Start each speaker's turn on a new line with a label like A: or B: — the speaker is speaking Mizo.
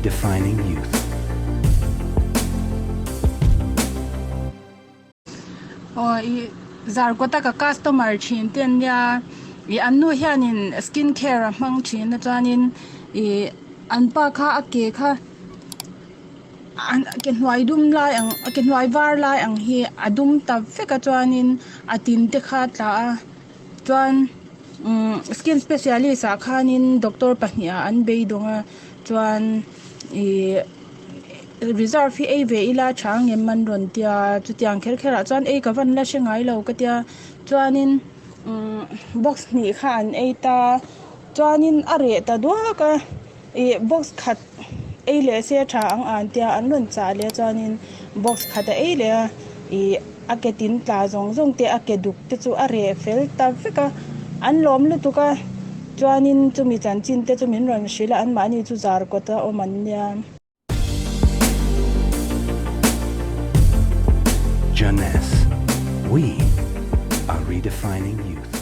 A: redefining youth.
B: Aw i Zarkawta ka customer thin te an nia ih an nu hianin skin care a hmang thin a chuanin ih an pa kha a ke kha ke hnuai dum lai ang ke hnuai var lai ang hi a dum ta vek a chuanin a tin te kha a tla a chuan umm skin specialist ah khanin doctor pahnih ah an beidawng a chuan ihh reserve hi ei ve ila tha ang em an rawn tia chutiang kher kher ah chuan ei ka van la hre ngai lo ka tia chuanin umm box hnih kha an ei ta chuanin a reh ta duak a ih box khat ei leh se tha ang an tia an rawn chah leh a chuanin box khat a ei leh a ih a ke tin tla zawng zawng te a ke duk te chu a reh fel ta vek a an lawm lutuk a chuanin chumi chanchin te chu min rawn hrilh a anmahni chu zar kawt a awm an nia.
A: Jeunesse, we are redefining youth.